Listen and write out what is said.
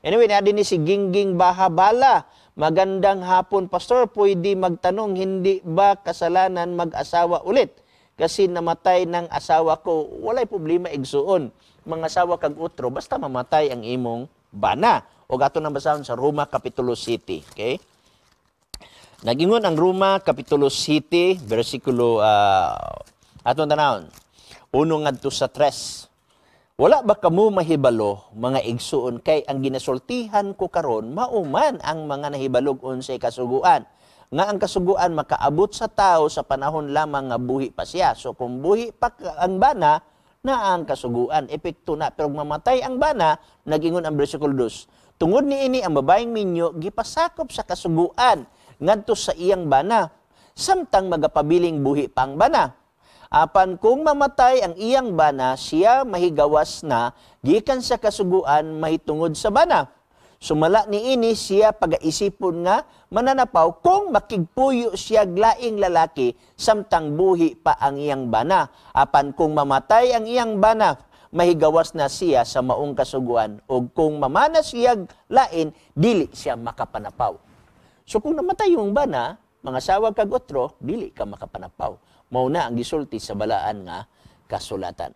Anyway, naa dinhi si Gingging Bahabala. "Magandang hapon, Pastor. Pwede magtanong, hindi ba kasalanan mag-asawa ulit? Kasi namatay ng asawa ko." Walay problema, igsuon. Mangasawa kag otro, basta mamatay ang imong bana. O ato nang basahon sa Roma Kapitulo 7. Okay? Nagingon ang Roma Kapitulo 7, versikulo, atong tanawon, 1 ngadto sa 3. "Wala ba kamo mahibalo, mga igsuon, kay ang ginasultihan ko karon mauman ang mga nahibalog unsay kasuguan, nga ang kasuguan makaabot sa tao sa panahon lamang nga buhi pa siya?" So kung buhi pa ang bana, na ang kasuguan, epekto na. Pero kung mamatay ang bana, nagingon ang versikulo 2, "Tungod niini ang babaeng minyo gipasakop sa kasuguan ngadto sa iyang bana samtang magapabiling buhi pa ang bana. Apan kung mamatay ang iyang bana, siya mahigawas na gikan sa kasuguan mahitungod sa bana. Sumala niini, siya pagaisipon nga mananapaw kung makigpuyo siya laing lalaki samtang buhi pa ang iyang bana. Apan kung mamatay ang iyang bana, mahigawas na siya sa maong kasuguan. O kung mamana siya lain, dili siya makapanapaw." So kung namatay yung bana, mangasawa kag otro, dili ka makapanapaw. Mao na ang gisulti sa balaan nga kasulatan.